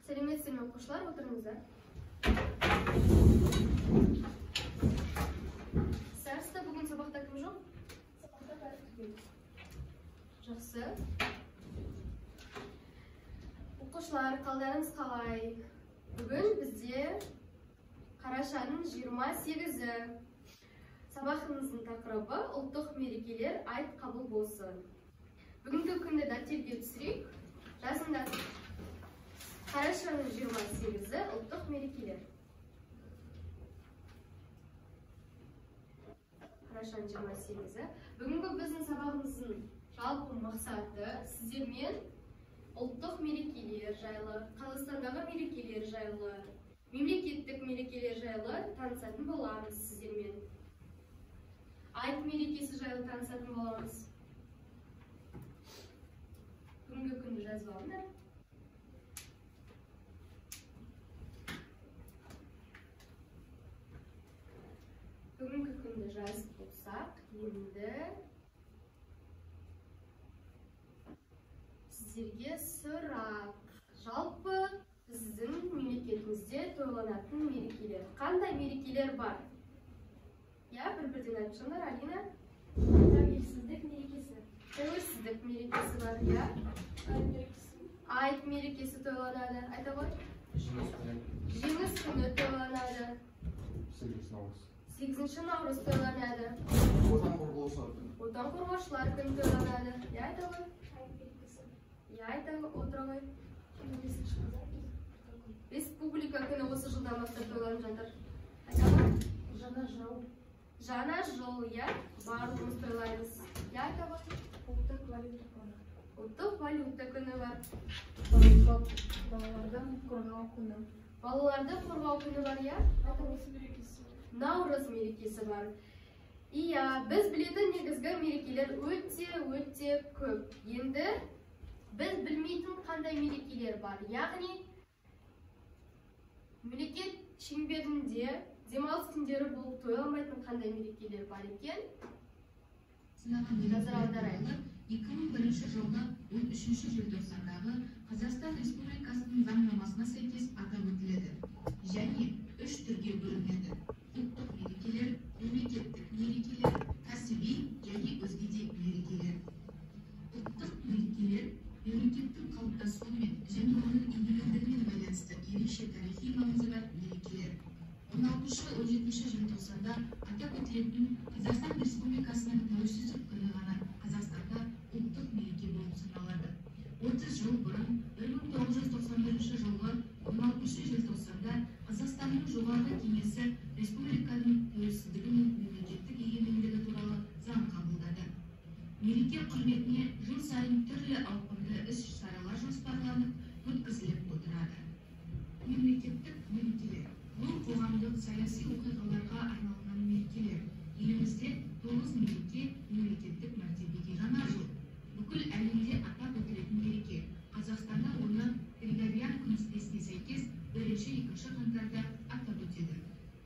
Сәлеметсіздер ме, оқушылар, отырыңыздар. Сәрсті, бүгін сабақта кім жоқ? Сабақта бәрі түгел. Жақсы. Оқушылар, қалдарыңыз қалай? Бүгін бізде қарашаның 28-і. Сабағымыздың тақырыбы ұлттық мерекелер, айт қабыл болсын. Бүгінгі күнді дәптерге түсірейік. Жазыңдар. Қарашаның 28-і ұлттық мерекелер. Қарашаның 28-і. Бүгінгі біздің сабағымыздың жалпы мақсаты сіздермен ұлттық мерекелер жайлы, Қазақстандағы мерекелер жайлы, мемлекеттік мерекелер жайлы танысатын боламыз сіздермен. Айт мерекесі жайлы танысатын боламыз. Бүгінгі күнді жазып алыңдар. Бүгінгі күнді жазып болсақ, енді сіздерге сұрақ. Жалпы біздің мемлекетімізде тойланатын мерекелер. Қандай мерекелер бар? Иә, бір-бірден айтып шығыңдар, Алина. Тәуелсіздік мерекесі. Тәуелсіздік мерекесі бар, иә. Айт мерекесі. Айт мерекесі тойланады. Айта ғой. Жеңіс күні тойланады. 8 наурыз. 8 наурыз тойланады. Отан қорғаушылар күні. Отан қорғаушылар күні тойланады. Иә, айта ғой. Айт мерекесі. Иә, айта отыра ғой. 25 қазан. Республика күні осы жылдан бастап тойланып жатыр. Айта ғой. Жаңа жыл. Жаңа жыл, иә, барлығымыз тойлаймыз. Иә, айта ғой. Ұлттық валюта күні. Ұлттық валюта күні бар. Балаларды қорғау күні. Балаларды қорғау күні бар, иә? Наурыз мерекесі. Наурыз мерекесі бар. Иә, біз білетін негізгі мерекелер өте-өте көп. Енді біз білмейтін қандай мерекелер бар? Яғни, мемлекет шеңберінде демалыс күндері болып тойланбайтын қандай мерекелер бар екен? Назар аударайық. 2001 жылғы 13 желтоқсандағы Қазақстан Республикасының заңнамасына сәйкес атап өтіледі және үш түрге бөлінеді: ұлттық мерекелер, мемлекеттік мерекелер, кәсіби және өзге де мерекелер. Ұлттық мерекелер мемлекеттің қалыптасуымен және оның егемендігімен байланысты ерекше тарихи маңызы бар мерекелер. 16-17 желтоқсанда атап өтілетін Қазақстан Республикасының тәуелсіздік күні ғана Қазақстанда ұлттық мереке болып саналады. 30 жыл бұрын 1991 жылғы 16 желтоқсанда Қазақстанның Жоғарғы Кеңесі республиканың тәуелсіздігі мен мемлекеттік егемендігі туралы заң қабылдады. Мереке құрметіне жыл сайын түрлі ауқымды іс-шаралар жоспарланып, өткізіліп отырады. Мемлекеттік мерекелер. Бұл қоғамдық саяси оқиғаларға арналған мерекелер. Елімізде 9 мереке мемлекеттік мәртебеге. Жаңа жыл. Бүкіл әлемде атап өтілетін мереке. Қазақстанда оны Григориан күнтізбесіне сәйкес 1-2 қаңтарда атап өтеді.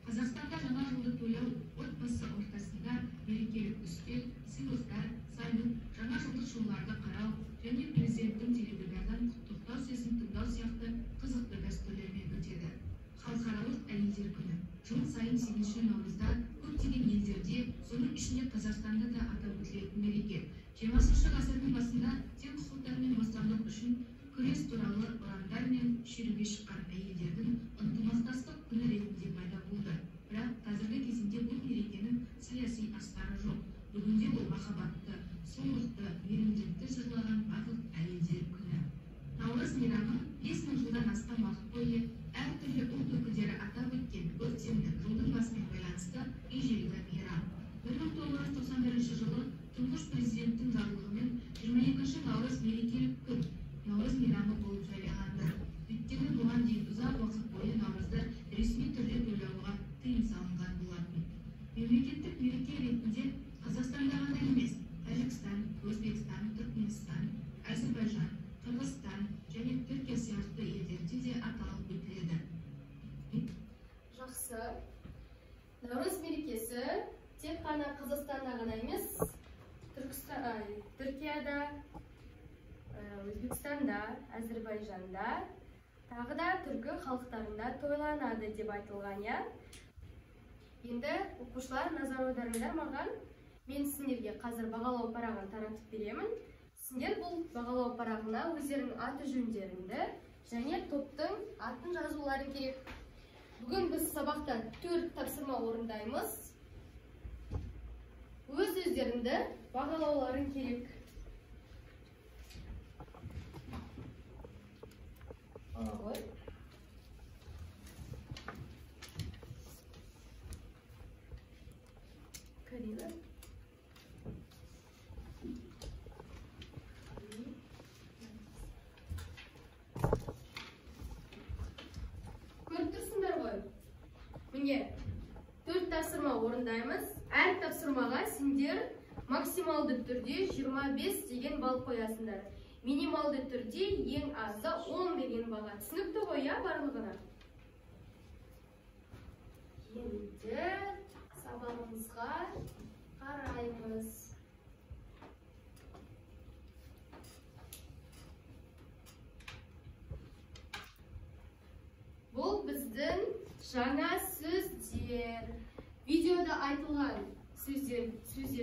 Қазақстанда жаңа жылды тойлау отбасы ортасында мерекелік үстел, сыйлықтар, салют, жаңа жылдық шоуларды қарау және президенттің теледидардан құттықтау сөзін тыңдау сияқты қызықты дәстүрлермен өтеді. Халықаралық әйелдер күні. Жыл сайын 8 наурызда көптеген елдерде, соның ішінде Қазақстанда да атап өтілетін мереке. 20 ғасырдың басында тең құқықтар мен бостандық үшін күрес туралы ұрандар мен шеруге шыққан әйелдердің ынтымақтастық күні ретінде пайда болды. Бірақ қазіргі кезеңде бұл мерекенің саяси астары жоқ. Бүгінде ол махаббатты, сұлулықты, мейірімділікті жырлаған барлық әйелдер күні. Наурыз мейрамы 5000 жылдан астам уақыт бойы әртүрлі ұлт өкілдері атап өткен көктемнің жылдың басымен байланысты ежелгі мейрам. 1991 жылы тұңғыш президенттің жарлығымен 22 наурыз мерекелік күн, Наурыз мейрамы болып жарияланды. Өйткені бұған дейін ұзақ уақыт бойы наурызды ресми түрде тойлауға тыйым салынған болатын. Мемлекеттік мереке ретінде Қазақстанда ғана емес, Тәжікстан, Өзбекстан, Түркменстан, Әзірбайжан, Қырғызстан және Түркия сияқты елдерде де аталып өтіледі. Жақсы. Наурыз мерекесі тек қана Қазақстанда ғана емес, Түркияда, Өзбекстанда, Әзірбайжанда, тағы да түркі халықтарында тойланады деп айтылған, иә? Енді оқушылар, назар аударыңдар маған. Мен сендерге қазір бағалау парағын таратып беремін. Сендер бұл бағалау парағына өздерінің аты жөндеріңді және топтың атын жазуларың керек. Бүгін біз сабақта 4 тапсырма орындаймыз. Өз өздеріңді бағалауларың керек. Ала ғой. Карина. Көріп тұрсыңдар ғой. Міне, 4 тапсырма орындаймыз. Әр тапсырмаға сендер максималды түрде 25 деген балл қоясыңдар. Минималды түрде ең азы 10 деген баға. Түсінікті ғой, иә, барлығына? Енді сабағымызға қараймыз. Бұл біздің жаңа сөздер. Видеода айтылған сөздер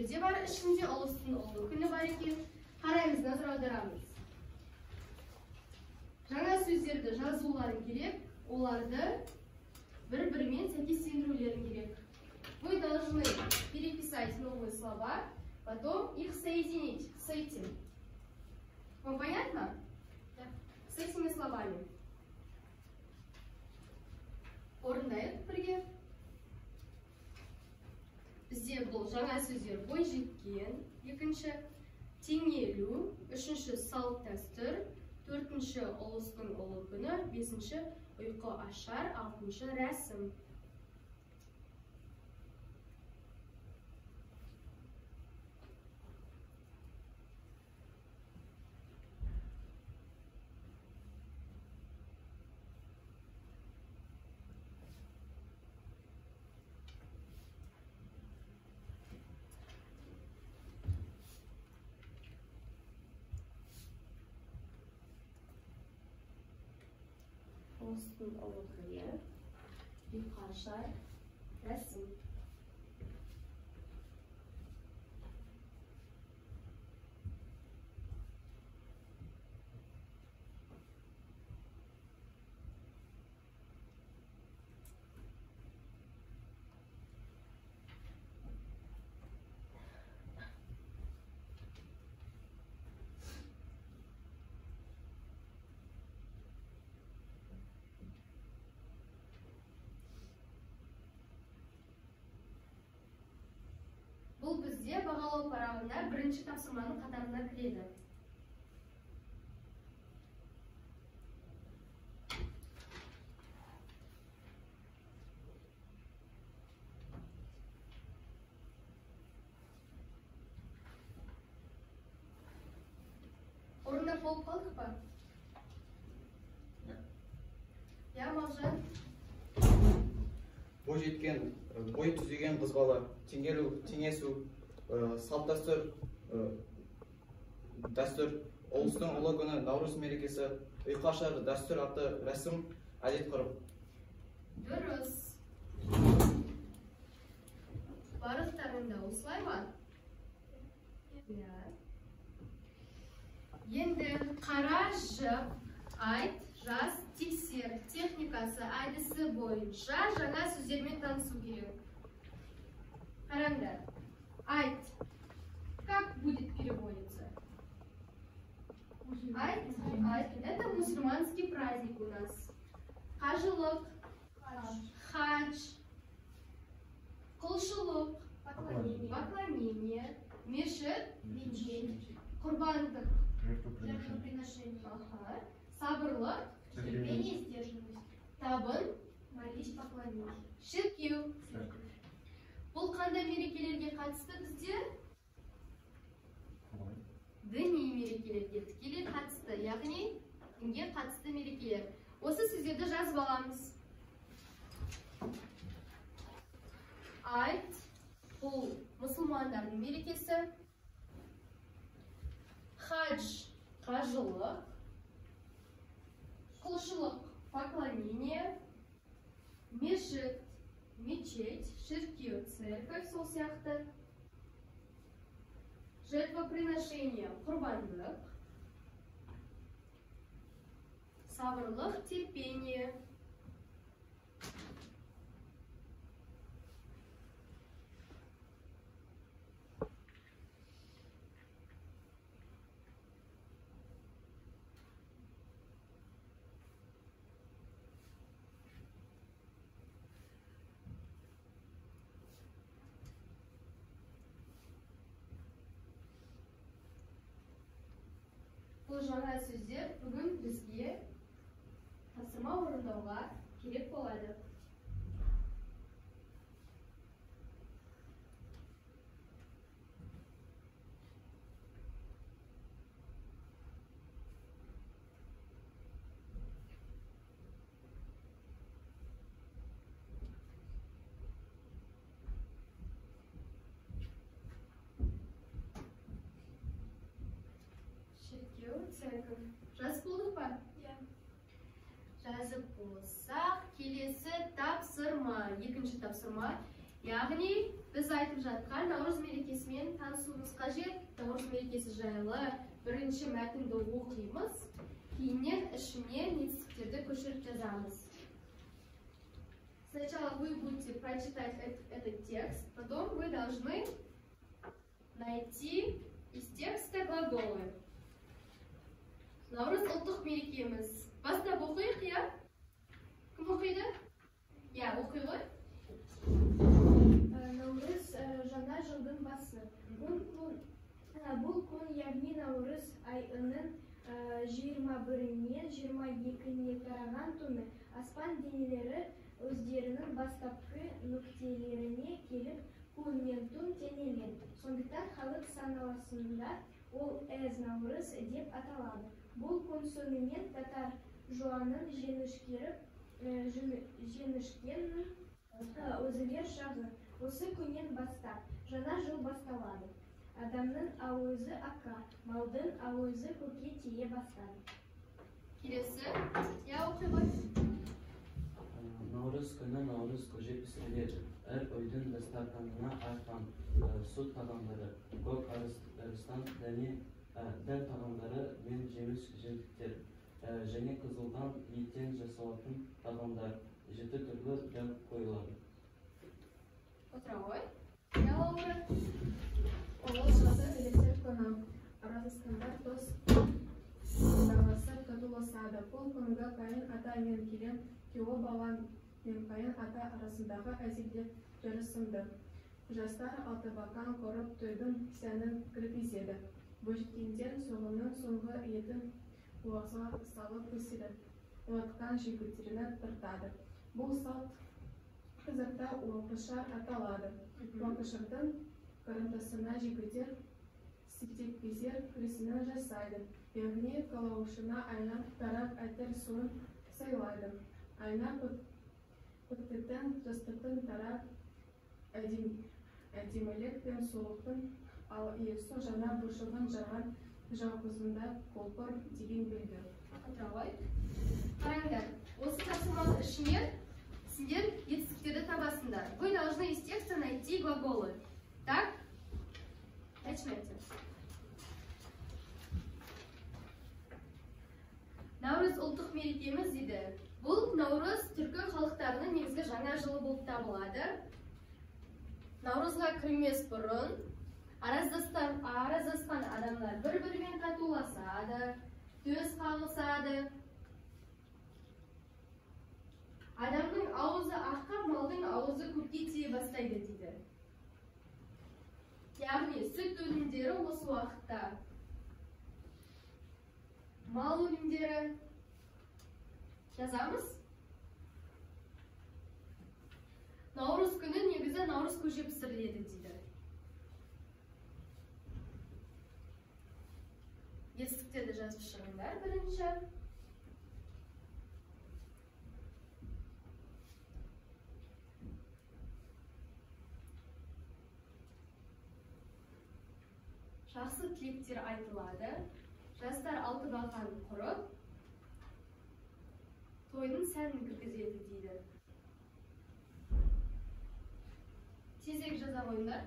де бар, ішінде ұлыстың ұлы күні бар екен. Қараймыз, назар аударамыз. Жаңа сөздерді жазуларың керек, оларды бір-бірімен сәйкестендірулерің керек. Вы должны переписать новые слова, потом их соединить с этим. Вам понятно? Да. С этими словами. Орындайық бірге. Бізде бұл жаңа сөздер бойжеткен, екінші теңелу, үшінші салт дәстүр, төртінші ұлыстың ұлы күні, бесінші ұйқы ашар, алтыншы рәсім. Ұлыстың ұлы күні, ұйқы ашар, рәсім. Бұл бізде бағалау парағында бірінші тапсырманың қатарына кіреді. Орындап болып қалдық па? Иә, Мағжан. Бой жеткен, бой түзеген қыз бала, теңелу, теңесу, салт дәстүр, дәстүр, ұлыстың ұлы күні, наурыз мерекесі, ұйқы ашар, дәстүр атты рәсім, әдет ғұрып. Дұрыс. Барлықтарыңда осылай ма? Иә. Енді қара жіп, айт, жаз, тексер техникасы әдісі бойынша жаңа сөздермен танысу керек. Қараңдар. Айт. Как будет переводиться? Айт, айт. Это мусульманский праздник у нас. Қажылық, хадж, құлшылық, поклонение, мешіт, құрбандық, жертвоприношение, сабырлық, терпение, сдержанность, табын, молись, поклонись, шіркеу. Бұл қандай мерекелерге қатысты бізде? Діни мерекелерге тікелей қатысты, яғни дінге қатысты мерекелер. Осы сөздерді жазып аламыз. Айт, бұл мұсылмандардың мерекесі. Хадж, қажылық. Құлшылық, поклонение. Мешіт, мечеть, шіркеу, церковь, сол сияқты. Жертвоприношение, құрбандық. Сабырлық, терпение. Бұл жаңа сөздер бүгін бізге тапсырма орындауға керек болады. Церковь. Жазып болдық па? Иә. Жазып болсақ, келесі тапсырма, екінші тапсырма. Яғни біз айтып жатқан Наурыз мерекесімен танысуымыз қажет. Наурыз мерекесі жайлы бірінші мәтінді оқимыз, кейіннен ішінен етістіктерді көшіріп жазамыз. Сначала вы будете прочитать этот текст, потом вы должны найти из текста глаголы. Наурыз ұлттық мерекеміз. Бастап оқиық, иә? Кім оқиды? Иә, оқи ғой. Наурыз жаңа жылдың басы. Бұл күн, яғни Наурыз айының 21-нен 22-не тараған түні аспан денелері өздерінің бастапқы нүктелеріне келіп, күн мен түн теңеледі. Сондықтан халық саналасында ол әз Наурыз деп аталады. Бұл күн сонымен татар жуанын жеңішкенің үзілер шағы. Осы күннен бастап жаңа жыл басталады. Адамның ауызы аққа, малдың ауызы көкке тие бастады. Келесі, я оқи ғой. Наурыз күні наурыз көже пісіріледі. Әр үйдің дастарханына айран, сүт тағамдары, көк арыстан дән тағамдары мен жеміс жемтіктер және қызылдан еттен жасалатын тағамдар, 7 түрлі дән қойылады. Отыра ғой. Я Лаура. Ол жақсы тілектер күні. Аразысқандар дос құдаласып татуласады. Бұл күнгі қайын ата мен келін, күйеу бала мен қайын ата арасындағы әзілде жарасымды. Жастар алтыбақан құрып тойдың сәнін кіргізеді. Бойжеткендер соғымның соңғы етін уағызға салып өседі. Ұнатқан жігіттеріне тартады. Бұл салт қазақта уақышар аталады. Уақышардың қарындасына жігіттер септикпезер рәсімін жасайды. Яғни қалаушына айна тарап әтір суын сайлайды. Айна көктетін жастықтың тарап әдемілік пен сұлулықтың, ал иісі жаңа бұршығын жарған жауғызында қолпыр деген белгі. Отыра ғой. Қараңдар, осы тапсырманың ішінен сендер етістіктерді табасыңдар. Вы должны из текста найти глаголы. Так, начинайте. Наурыз ұлттық мерекеміз дейді. Бұл Наурыз түркі халықтарының негізгі жаңа жылы болып табылады. Наурызға кірмес бұрын араздасқан адамдар бір-бірімен татуласады, төс қағысады. Адамның аузы аққа, малдың аузы көкке тие бастайды дейді. Яғни сүт өнімдері осы уақытта, мал өнімдері жазамыз. Наурыз күні негізі наурыз көже пісіріледі дейді. Етістіктерді жазып шығыңдар бірінші. Жақсы тілектер айтылады. Жастар алтыбақан құрып, тойдың сәнін кіргізеді дейді. Тезірек жаза қойыңдар.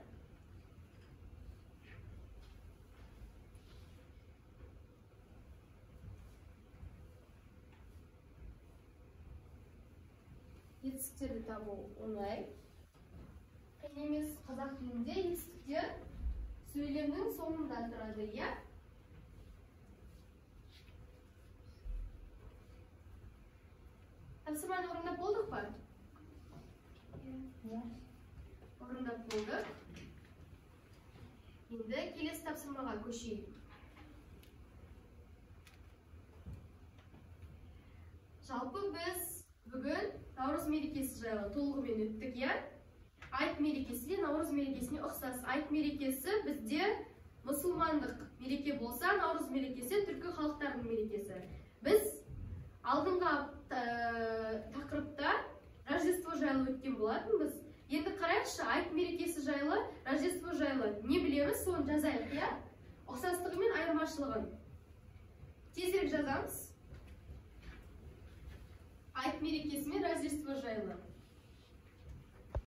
Етістіктерді табу оңай. Қиын емес, қазақ тілінде етістіктер сөйлемнің соңында тұрады, иә? Тапсырманы орындап болдық па? Иә. Орындап болдық. Енді келесі тапсырмаға көшейік. Жалпы біз бүгін Наурыз мерекесі жайлы толығымен өттік, иә? Айт мерекесі де Наурыз мерекесіне ұқсас. Айт мерекесі бізде мұсылмандық мереке болса, Наурыз мерекесі түркі халықтарының мерекесі. Біз алдыңғы тақырыпта Рождество жайлы өткен болатынбыз. Енді қарайықшы, айт мерекесі жайлы, Рождество жайлы не білеміз, соны жазайық, иә? Ұқсастығы мен айырмашылығын. Тезірек жазамыз. Айт мерекесі мен Рождество жайлы.